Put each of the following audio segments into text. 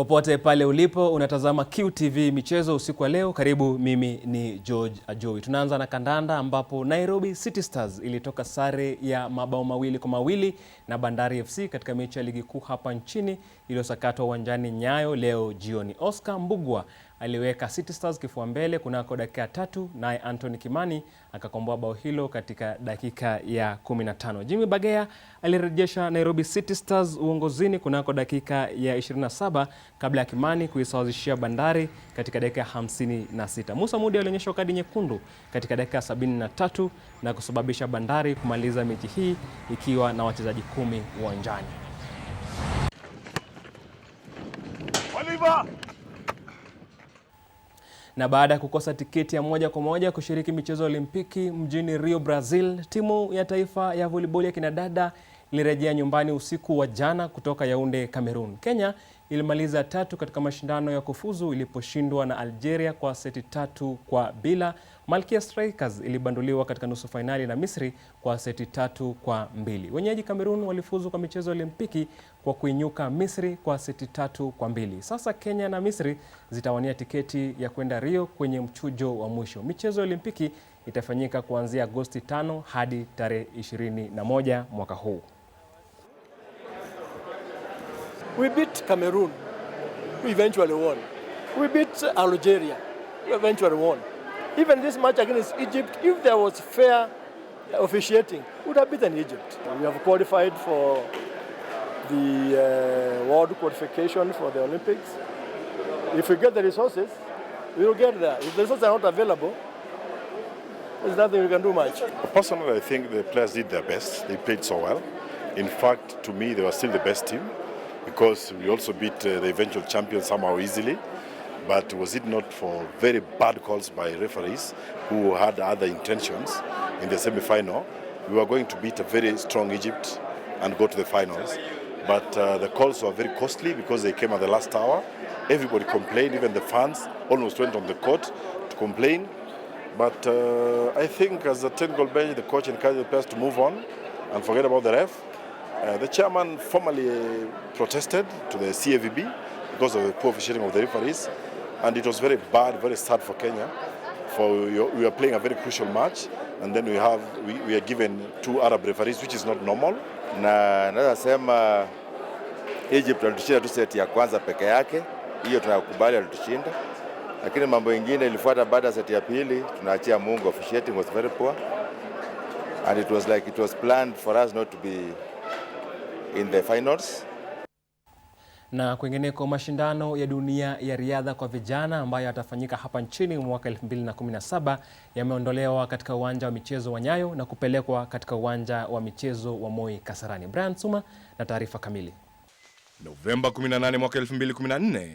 Popote pale ulipo unatazama QTV michezo usiku wa leo. Karibu, mimi ni George Ajowi. Tunaanza na kandanda ambapo Nairobi City Stars ilitoka sare ya mabao 2-2 na Bandari FC katika mechi ya ligi kuu hapa nchini iliyosakatwa uwanjani Nyayo leo jioni. Oscar Mbugua aliweka City Stars kifua mbele kunako dakika 3, naye Anthony Kimani akakomboa bao hilo katika dakika ya 15. Jimmy Bagea alirejesha Nairobi City Stars uongozini kunako dakika ya 27 kabla ya Kimani kuisawazishia Bandari katika dakika ya 56. Musa Mudi alionyeshwa kadi nyekundu katika dakika ya 73 na kusababisha Bandari kumaliza mechi hii ikiwa na wachezaji 10 uwanjani. Oliver! Na baada ya kukosa tiketi ya moja kwa moja kushiriki michezo ya Olimpiki mjini Rio, Brazil, timu ya taifa ya volleyball ya kinadada ilirejea nyumbani usiku wa jana kutoka Yaounde, Cameroon. Kenya ilimaliza tatu katika mashindano ya kufuzu iliposhindwa na Algeria kwa seti 3-0. Malkia Strikers ilibanduliwa katika nusu fainali na Misri kwa seti 3-2. Wenyeji Cameroon walifuzu kwa michezo ya Olimpiki kwa kuinyuka Misri kwa seti 3-2. Sasa Kenya na Misri zitawania tiketi ya kwenda Rio kwenye mchujo wa mwisho. Michezo ya Olimpiki itafanyika kuanzia Agosti 5 hadi tarehe 21 mwaka huu. We beat Cameroon, we eventually won. We beat Algeria, we eventually won. Even this match against Egypt, if there was fair officiating, we would have beaten Egypt. We have qualified for the world qualification for the Olympics. If we get the resources, we will get there. If the resources are not available, there's nothing we can do much. Personally, I think the players did their best. They played so well. In fact, to me, they were still the best team, because we also beat the eventual champion somehow easily. But was it not for very bad calls by referees who had other intentions in the semi-final, we were going to beat a very strong Egypt and go to the finals. But the calls were very costly because they came at the last hour. Everybody complained, even the fans almost went on the court to complain. But I think as a technical bench, the coach encouraged the players to move on and forget about the ref. The chairman formally protested to the CAVB because of the poor officiating of the referees, and it was very bad, very sad for Kenya. For we are playing a very crucial match, and then we are given 2 Arab referees, which is not normal. Na naweza sema Egypt walitushinda tu seti ya kwanza peke yake, hiyo tunakubali walitushinda, lakini mambo mengine ilifuata baada ya seti ya pili, tunaachia Mungu. Officiating was very poor and it was like it was planned for us not to be in the finals. Na kwingineko, mashindano ya dunia ya riadha kwa vijana ambayo yatafanyika hapa nchini mwaka 2017 yameondolewa katika uwanja wa michezo wa Nyayo na kupelekwa katika uwanja wa michezo wa Moi Kasarani. Brian Suma na taarifa kamili. Novemba 18 mwaka 2014,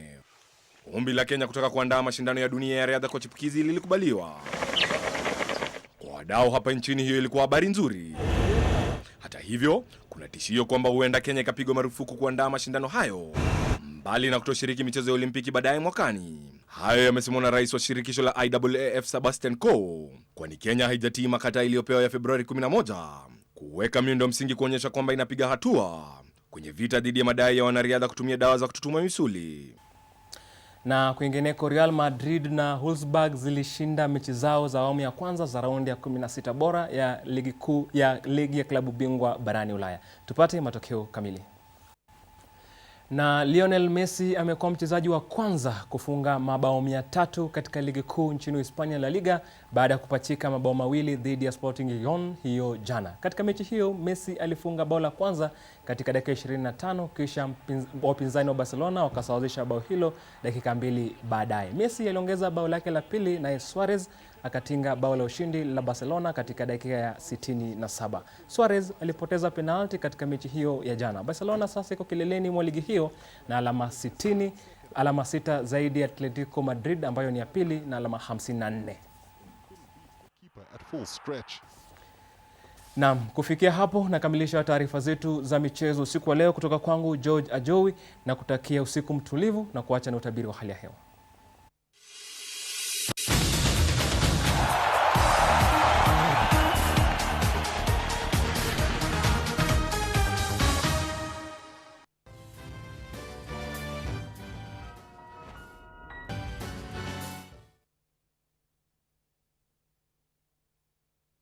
ombi la Kenya kutaka kuandaa mashindano ya dunia ya riadha kwa chipukizi lilikubaliwa. Kwa wadau hapa nchini, hiyo ilikuwa habari nzuri. Hata hivyo, kuna tishio kwamba huenda Kenya ikapigwa marufuku kuandaa mashindano hayo, mbali na kutoshiriki michezo ya Olimpiki baadaye mwakani. Hayo yamesemwa na rais wa shirikisho la IAAF Sebastian Coe, kwani Kenya haijatii makataa iliyopewa ya Februari 11 kuweka miundo msingi kuonyesha kwamba inapiga hatua kwenye vita dhidi ya madai ya wanariadha kutumia dawa za kututuma misuli. Na kwingineko, Real Madrid na Wolfsburg zilishinda mechi zao za awamu ya kwanza za raundi ya 16 bora ya ligi kuu ya ligi ya klabu bingwa barani Ulaya. Tupate matokeo kamili. Na Lionel Messi amekuwa mchezaji wa kwanza kufunga mabao 300 katika ligi kuu nchini Hispania La Liga baada ya kupachika mabao 2 dhidi ya Sporting Gijon hiyo jana. Katika mechi hiyo Messi alifunga bao la kwanza katika dakika 25 kisha wapinzani wa Barcelona wakasawazisha bao hilo dakika 2 baadaye. Messi aliongeza bao lake la pili naye Suarez akatinga bao la ushindi la Barcelona katika dakika ya 67. Suarez alipoteza penalti katika mechi hiyo ya jana. Barcelona sasa iko kileleni mwa ligi hiyo na alama 60, alama 6 zaidi ya Atletico Madrid ambayo ni ya pili na alama 54. Naam, kufikia hapo nakamilisha taarifa zetu za michezo usiku wa leo kutoka kwangu George Ajowi, na kutakia usiku mtulivu na kuacha na utabiri wa hali ya hewa.